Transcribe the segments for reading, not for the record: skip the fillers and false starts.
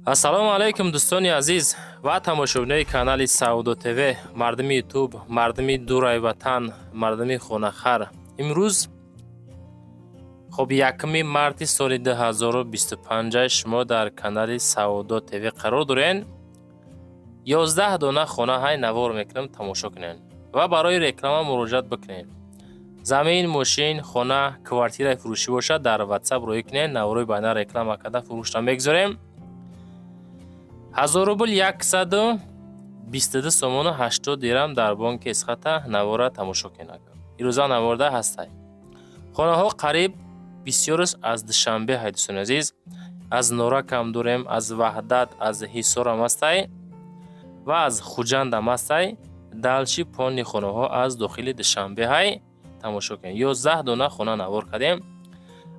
Ассалому алайкум, дӯстони азиз ва тамошобинои канали Савдо ТВ, мардуми Ютуб, мардуми дурай ватан, мардуми хонахар. Имрӯз, хоб, 1 марти соли 2025 шумо дар канали Савдо ТВ қарор дорен. 11 дона хона ҳай навор мекунам, тамошо кунед ва барои реклама муроҷиат бикунед. Замин, мошин, хона, квартираи фурӯшӣ бошад, дар Ватсап роҳӣ кунед, наворои байна реклама карда фурӯшта мегузорем. 1000 рубл, 122 сомону 80 дирам дар бонки Эсхата. Навора тамошо кунед. Ирӯза наворда ҳастай. Хонаҳо қариб бисёраш аз Душанбе ҳай, дӯстони азиз. Аз Норакам дорем, аз Ваҳдат, аз Ҳисорам ҳастай ва аз Хуҷандам ҳастай. Дальше пони хонаҳо аз дохили Душанбе ҳай. Тамошо кунед. 11 дона хона навор кардем.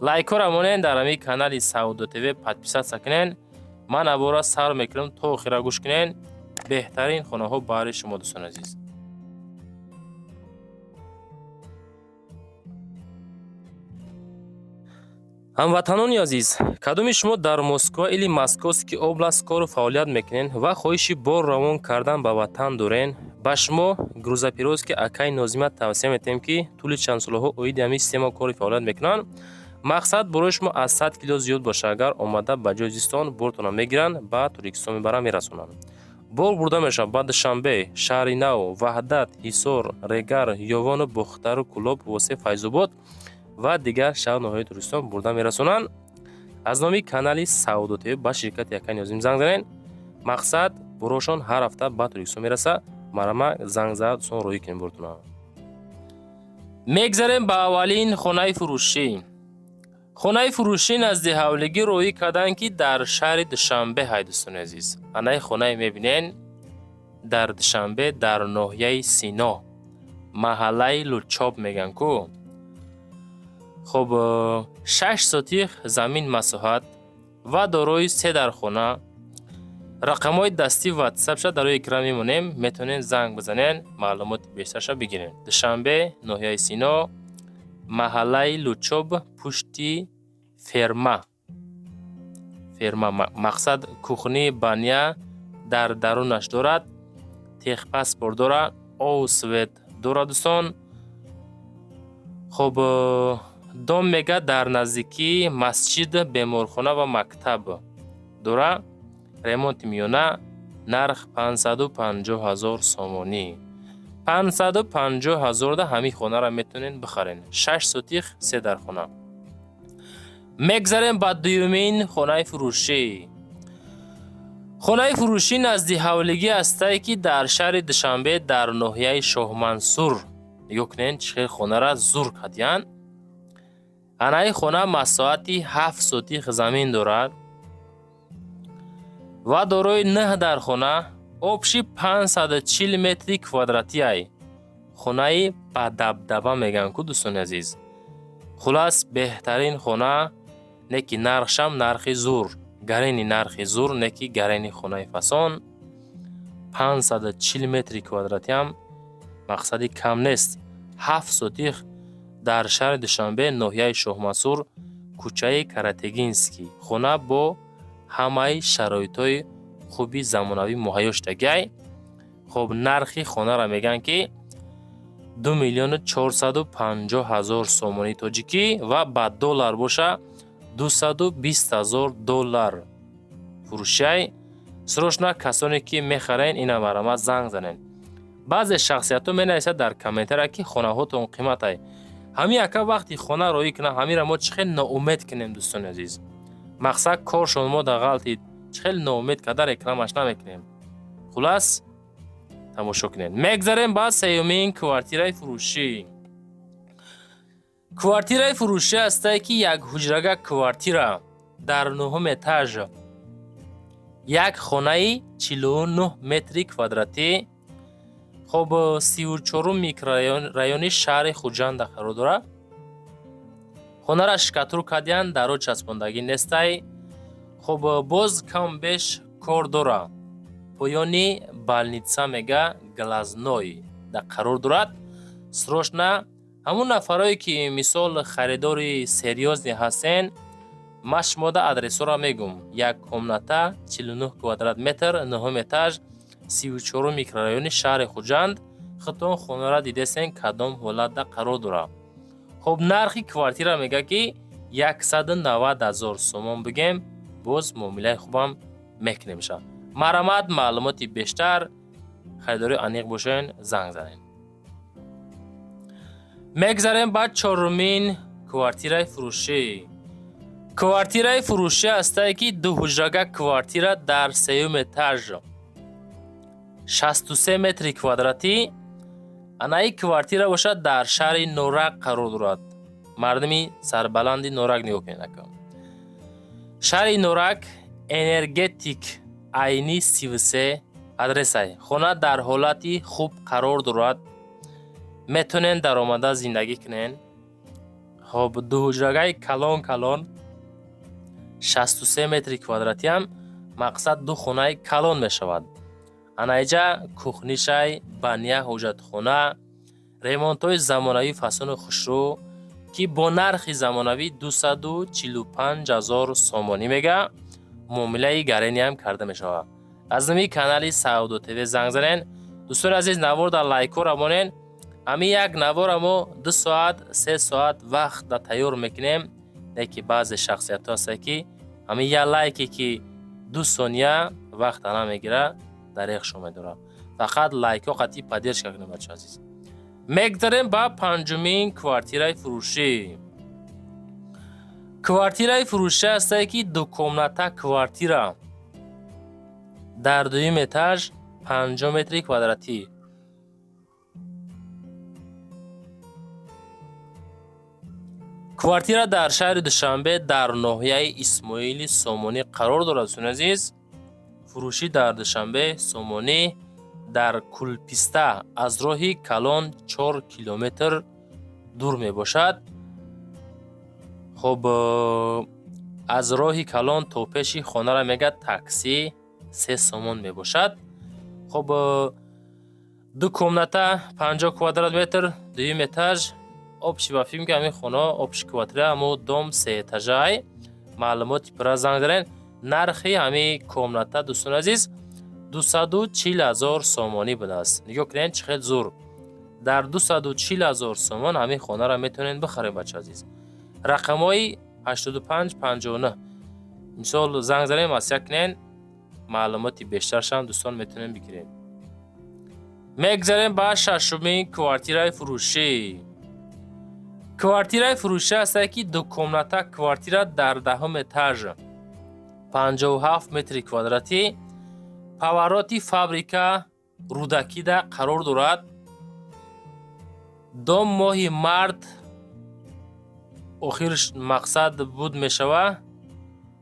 Лайкҳоро монед, дар ҳамин канали Савдо ТВ подписаться кунед. Ман навора сар мекунам, то охира гӯш кунед. Беҳтарин хонаҳо баҳри шумо, дӯстони азиз. Ҳамватанони азиз, кадоми шумо дар Москва или Московский область кору фаъолият мекунед ва хоҳиши бор равон кардан ба ватан дорен, ба шумо грузоперевозки акаи Нозима тавсия метиҳем, ки тӯли чанд солаҳо оиди ҳамин система кори фаъолият мекунанд. Мақсад, борои шумо аз 100 кило зиёд бошад, агар омада ба ҷои зистон бортона мегиранд, ба Тоҷикистон мебаранд, мерасонанд. Бор бурда мешавад ба Душанбе, Шаҳри Нав, Ваҳдат, Ҳисор, Регар, Ёвону Бохтару Кӯлоб, Восе, Файзобод ва дигар шаҳру ноҳияи Тоҷикистон бурда мерасонанд. Аз номи канали Савдо ТВ ба ширкати акаи Нозим занг занед. Мақсад, борошон ҳар ҳафта ба Тоҷикистон мерасад. Марама занг зад, дӯстон, роҳӣ кунем бортона. Мегзарем ба аввалин хонаи фурӯшӣ. Хонаи фурӯшӣ назди ҳавлигӣ роҳӣ карданд, ки дар шаҳри Душанбе ҳай, дӯстони азиз. Анаи хонае мебинен, дар Душанбе, дар ноҳияи Сино, маҳаллаи Лучоб мегӯянд ку. Хуб, 6 сотих замин масоҳат ва дорои се дархона. Рақамҳои дастӣ Ватсапша дар рӯи экран мемонем, метавонед занг бизанед, маълумоти бештарша бигиред. Душанбе, ноҳияи Сино, маҳаллаи Лучоб, пушти ферма. Ферма, мақсад, кухни, баня дар дарунаш дорад, техпаспорт дорад, ов, свет дорад, дӯстон. Хуб, дом мега дар наздикии масҷид, беморхона ва мактаб дора. Ремонти миёна, нарх 550 000 сомонӣ. 550 000-да ҳамин хонаро метавонед бихаред. 6 сотих, се дархона. Мегзарем ба дуюмин хонаи фурӯшӣ. Хонаи фурӯшӣ назди ҳавлигӣ ҳастае, ки дар шаҳри Душанбе, дар ноҳияи Шоҳмансур. Нигоҳ кунед, чӣ хел хонара зур кардиянд. Анаи хона масоҳати 7 сотих замин дорад ва дорои нӯҳ дархона, общий 540 метри квадратиай. Хонаи бадабдаба мегӯянд ку, дӯстони азиз. Хулас, беҳтарин хона, не ки нархшам нархи зур, гарени нархи зур, не ки гарени хонаи фасон. 540 метри квадратиам мақсади кам нест. 7 сотих дар шаҳри Душанбе, ноҳияи Шоҳмансур, кӯчаи Каратегинский. Хона бо ҳамаи шароитҳои хуби замонавӣ муҳайё шудагиай. Хуб, нархи хонаро мегӯянд, ки 2 450 000 сомонии тоҷикӣ ва ба доллар боша 220 000 доллар фурӯшиай. Срочно касоне ки мехарен, ина марама занг занед. Баъзе шахсиятҳо менависад дар комментария, ки хонаҳотон қиматай. Ҳамин ака вақти хона роҳӣ кунад, ҳаминро мо чӣ хел ноумед кунем, дӯстони азиз? Мақсад, коршон мо дар ғалтид, чӣ хел ноумед карда рекламаш намекунем. Хулас, тамошо кунед. Мегзарем ба сеюмин квартираи фурӯшӣ. Квартираи фурӯшӣ ҳастае, ки як ҳуҷрага квартира дар нуҳум этаж, як хонаи 49 метри квадратӣ. Хоб, 34-ум микрорайони шаҳри Хуҷанда қарор дорад. Хонара штукатур кардиянд, даро часпондагӣ нестай. Хуб, боз кам беш кор дора. Поёни больница мега, Глазной да қарор дорад. Срочно ҳамун нафарое, ки мисол харидори серьёзный ҳастен. Ман шумода адресҳоро мегӯм: як комната, 49 квадрат метр, нуҳум этаж, 34-ум микрорайони шаҳри Хуҷанд. Худтон хонаро дидесен, кадом ҳолатда қарор дорад. Хуб, нархи квартира мега, ки 190 ҳазор сомон бигем, боз муомилаи хубам мекунем ша. Марҳамат, маълумоти бештар, харидори аниқ бошен, занг занед. Мегзарем ба чорумин квартираи фурӯшӣ. Квартираи фурӯшӣ ҳастае, ки дуҳуҷрага квартира дар сеюм этаж, 63 метри квадратӣ. Анаи квартира бошад, дар шаҳри Норак қарор дорад. Мардуми сарбаланди Норак, нигоҳ кунед ака. Шаҳри Норак, Энергетик Айни 33 адресай. Хона дар ҳолати хуб қарор дорад, метонен даромада зиндагӣ кунен. Хоб, дуҳуҷрагаи калон калон, 63 метри квадратиам, мақсад ду хонаи калон мешавад. Анаиҷа кухнишай, баня, ҳоҷатхона, ремонтҳои замонавӣ, фасони хушрӯ, ки бо нархи замонавӣ 245 ҳазор сомонӣ мега, муомилаи гарениам карда мешавад. Аз номи канали Савдо ТВ занг занен. Дӯстони азиз, навор дар лайкҳоро монен. Ҳамин як навора мо 2 соат, 3 соат вақт да тайёр мекунем, не ки баъзе шахсиятҳо ҳастанд, ки ҳамин як лайке, ки 2 сония вақта намегира, дареғшон медорад. Фақат лайкҳо қатъи поддержка кунем, бачаҳо азиз. Мегзарем ба панҷумин квартираи фурӯшӣ. Квартираи фурӯшӣ ҳастае, ки дукомната квартира дар дуюм этаж, 50 метри квадратӣ. Квартира дар шаҳри Душанбе, дар ноҳияи Исмоили Сомонӣ қарор дорад. Дӯстони азиз, фурӯшӣ дар Душанбе, Сомонӣ, дар Кулписта, аз роҳи калон 4 километр дур мебошад. Хуб, аз роҳи калон то пеши хонаро мега такси 3 сомон мебошад. Хуб, ду комната, 50 квадрат метр, дуюм этаж. Общий ба филм, ки ҳамин хона, общий квартира, ҳамо дом сеэтажаай. Маълумоти пурра занг занед. Нархи ҳамин комната, дӯстони азиз, 240 ҳазор сомонӣ будааст. Нигоҳ кунед, чӣ хел зур! Дар 240 ҳазор сомон ҳамин хонаро метавонед бихаред, бача азиз. Рақамҳои 85 59, мисол, занг занед, маслиҳат кунед. Маълумоти бештаршам, дӯстон, метавонем бигирем. Мегзарем ба шашумин квартираи фурӯшӣ. Квартираи фурӯшӣ ҳастае, ки дукомната квартира дар 10-ум этаж, 57 метри квадратӣ, повороти фабрика Рӯдакида қарор дорад. Дом моҳи март охир мақсад буд мешава.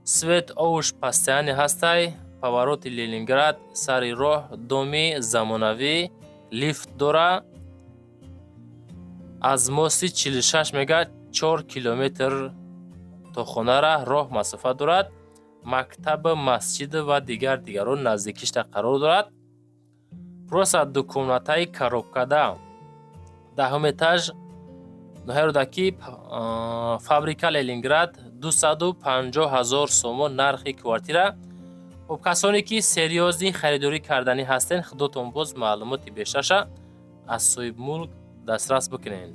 Свет овуш постоянный ҳастай. Повороти Ленинград, сари роҳ, доми замонавӣ, лифт дора. Аз мости 46 мега 4 километр то хонара роҳ масофа дорад. Мактаб, масҷид ва дигар дигарон наздикишта қарор дорад. Просто дукомнатаи коробкада, 10-ум этаж, ноҳияи Рӯдакӣ, фабрика Ленинград, 250 ҳазор сомон нархи квартира. Хуб, касоне ки серьёзный харидорӣ карданӣ ҳастен, худотон боз маълумоти бештарша аз соҳибмулк дастрас бикунед.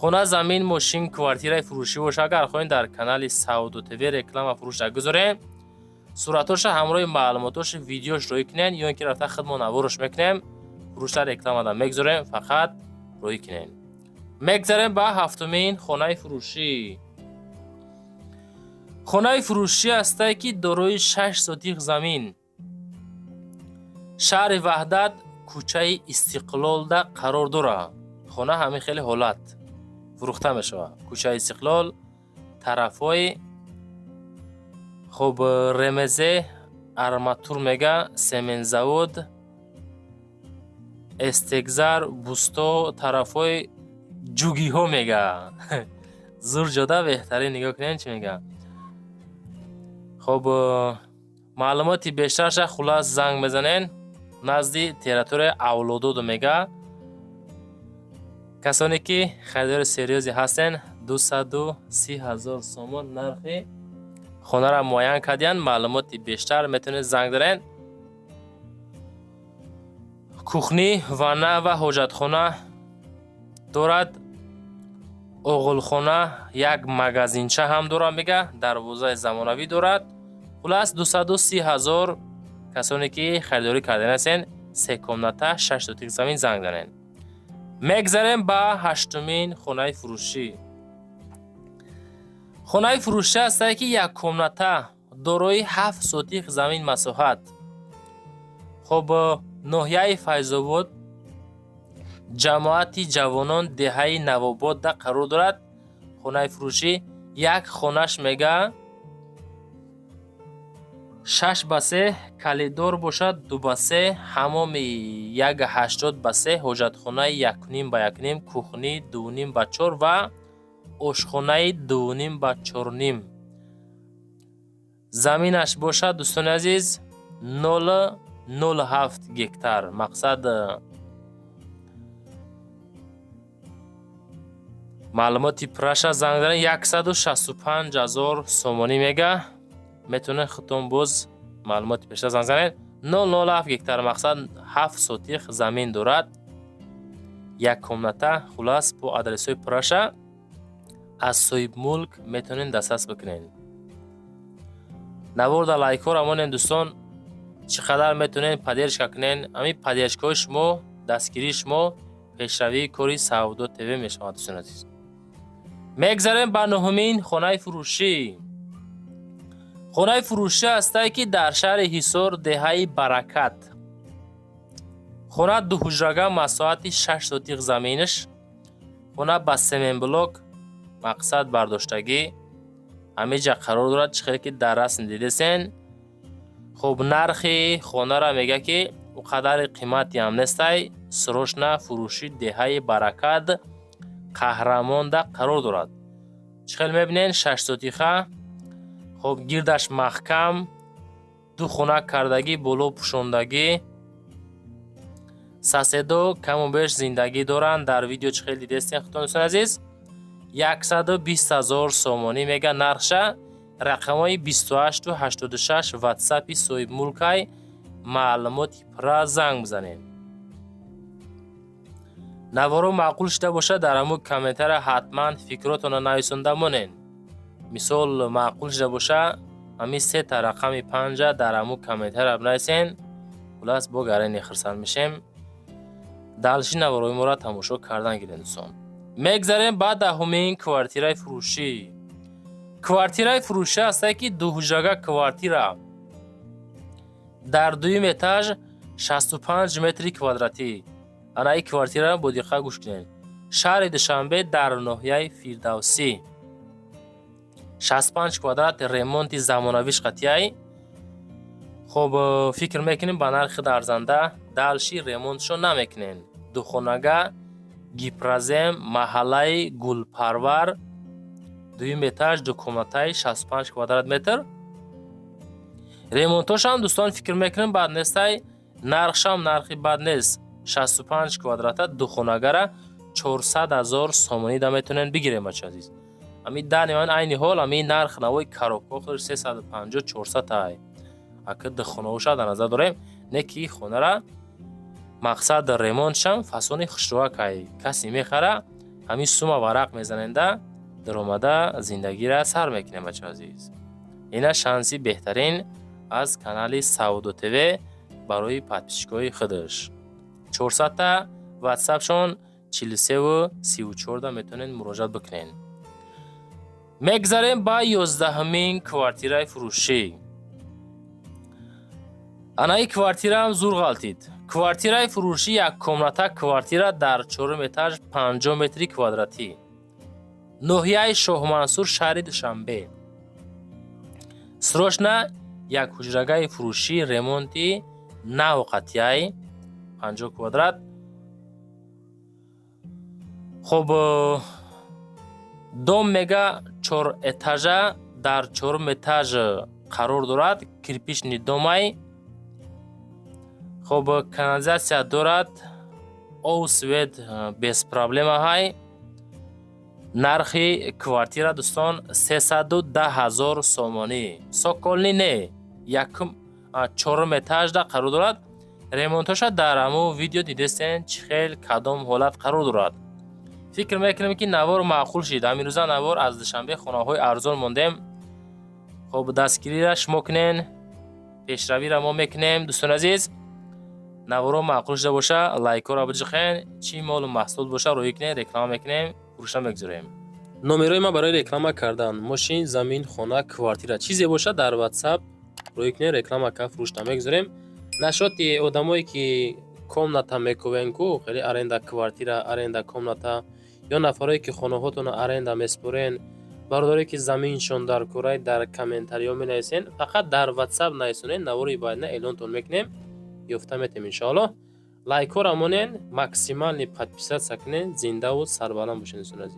Хона, замин, мошин, квартираи фурӯшӣ боша, агар хоҳем, дар канали Савдо ТВ реклама фурӯша гузорем. Суратҳоша ҳамроҳи маълумотош видеош роӣ кунед, ё ин ки рафта худмон наворош мекунем, фурӯшта рекламада мегузорем, фақат роӣ кунед. Мегзарем ба ҳафтумин хонаи фурӯшӣ. Хонаи фурӯшӣ ҳастае, ки дорои 6 сотих замин, шаҳри Ваҳдат, кӯчаи Истиқлолда қарор дорад. Хона ҳамин хеле ҳолат фурӯхта мешавад. Кӯчаи Истиқлол, тарафҳои, хуб, ремезе арматур мега, семензавод, эстекзар, бусто, тарафҳои ҷугиҳо мега. Зур ҷода, беҳтарин. Нигоҳ кунед, чӣ мега. Хуб, маълумоти бештарша, хуллас, занг мезанен. Назди территорияи Авлододо мега. Касоне ки харидори серьёзный ҳастен, 230 000 сомон нархи хонаро муайян кардиянд. Маълумоти бештар метавонед занг дарен. Кухни, ванна ва ҳоҷатхона дорад, оғилхона, як магазинча ҳам дорад, мега, дарвозаи замонавӣ дорад. Хулас, 230 000. Касоне ки харидорӣ кардан ҳастен, се комната, 6 сотих замин, занг занед. Мегзарем ба ҳаштумин хонаи фурӯшӣ. Хонаи фурӯшӣ ҳастае, ки як комната, дорои 7 сотих замин масоҳат. Хоб, ноҳияи Файзобод, ҷамоати Ҷавонон, деҳаи Навободда қарор дорад. Хонаи фурӯшӣ як хонаш, мега, 6 ба 3, коридор бошад 2 ба 3, ҳаммоми 1,80 ба 3, ҳоҷатхонаи 1,5 ба 1,5, кухни 2,5 ба 4 ва ошхонаи 2,5 ба 4,5. Заминаш бошад, дӯстони азиз, 0,07 гектар. Мақсад, маълумоти пурраша занг занед. 165 000 сомонӣ мега. Метавонед худтон боз маълумоти бештар занг занед. 0,07 гектар, мақсад, 7 сотих замин дорад, як комната. Хулас, бо адресҳои пурраша аз соҳибмулк метавонед дастрас бикунед. Наворда лайкҳоро монед, дӯстон, чӣ қадар метавонед поддержка кунед. Ҳамин поддержкаҳои шумо, дастгирии шумо пешравии кори Савдо ТВ мешавад, дӯстони азиз. Мегзарем ба нуҳумин хонаи фурӯшӣ. Хонаи фурӯшӣ ҳастае, ки дар шаҳри Ҳисор, деҳаи Баракат. Хона дуҳуҷрага, масоҳати 6 сотих заминаш. Хона ба семенблок, мақсад, бардоштагӣ ҳамиҷа қарор дорад, чӣ хеле ки дар расм дидесен. Хуб, нархи хонаро мега, ки ӯ қадари қиматиам нестай. Срочно фурӯши, деҳаи Баракат, Қаҳрамонда қарор дорад. Чӣ хел мебинен, 6 сотиха. Хуб, гирдаш маҳкам, ду хона кардагӣ, боло пӯшондагӣ. Соседо каму беш зиндагӣ доранд. Дар видео чӣ хел дидестен худтон, дӯстони азиз. 120 000 сомонӣ мега нархша. Рақамҳои 28 86 ватсапи соҳибмулкай. Маълумоти пурра занг бизанед. Наворо маъқул шуда бошад, дар ҳамун комментария ҳатман фикротонро нависонда монед. Мисол, маъқул шуда боша, ҳамин сета рақами панҷа дар ҳамун комментария бинависен. Хулас, бо гарани хурсанд мешем. Дальше наворои моро тамошо кардан гиред, дӯстон. Мегзарем ба даҳумин квартираи фурӯшӣ. Квартираи фурӯшӣ ҳастае, ки дуҳуҷрага квартира дар дуюм этаж, 65 метри квадратӣ. Ана ин квартираро бо диққат гӯш кунед. Шаҳри Душанбе, дар ноҳияи Фирдавсӣ, 65 квадрат, ремонти замонавиш қатъияй. Хоб, фикр мекунем, ба нархи арзанда дальше ремонтшо намекунем. Духонага, гипрозем, маҳаллаи Гулпарвар, дуюм этаж, дукомнатаи 65 квадрат метр. Ремонтошам, дӯстон, фикр мекунем, бад нестай. Нархшам нархи бад нест. 65 квадрата духонагара 400 ҳазор сомонӣ да метавонем бигирем, бача азиз. Ами дани ман айни ҳол ами нарх навои коробка худаш 350, 400 тай. Ака духонаоша дар назар дорем, не ки хонара, мақсад, ремонтшам фасони хушрӯакай. Касе мехара, ҳамин сума варақ мезаненда, даромада зиндагира сар мекунем, бача азиз. Ина шанси беҳтарин аз канали Савдо ТВ барои подписчикои худаш. 400-та ватсапшон 43 34 метавонед муроҷиат бикунед. Мегзарем ба 11-умин квартираи фурӯшӣ. Анаи квартираам зур ғалтид. Квартираи фурӯшӣ як комната квартира дар чорум этаж, 50 метри квадратӣ, ноҳияи Шоҳмансур, шаҳри Душанбе. Срочно як ҳуҷрагаи фурӯшӣ, ремонти нав қатъияй, 50 квадрат. Хуб, дом, мега, чор этажа, дар чорум этаж қарор дорад, кирпичный домай. Хуб, канализация дорад, об, свет без проблема ҳай. Нархи квартира, дӯстон, 310 000 сомонӣ. Цокольный не, якум, чорум этажда қарор дорад. Ремонтоша дар ҳамун видео дидестен, чӣ хел, кадом ҳолат қарор дорад. Фикр мекунем, ки навор маъқул шид. Ҳамирӯза навор аз Душанбе, хонаҳои арзон мондем. Хоб, дастгирира шумо кунен, пешравиро мо мекунем. Дӯстони азиз, наворо маъқул шуда боша, лайкҳоро биҷиқен. Чӣ молу маҳсулот боша, роҳӣ кунен, реклама мекунем, фурӯша мегузорем. Номерои ман барои реклама кардан: мошин, замин, хона, квартира, чизе боша, дар Ватсап роҳӣ кунен, реклама кард, фурӯшта мегузорем. Нашоти одамое ки комната мекувен ку, хеле аренда квартира, аренда комната, ё нафарое ки хонаҳотонро аренда меспорен, бародарое ки заминшон дар курай, дар комментариҳо менависен. Фақат дар Ватсап нависонен, навори баъдина эълонтон мекунем, ёфта метем, иншоаллоҳ. Лайкҳоро монен, максимальный подписаться кунен. Зиндаву сарбаланд бошед, дӯстони азиз.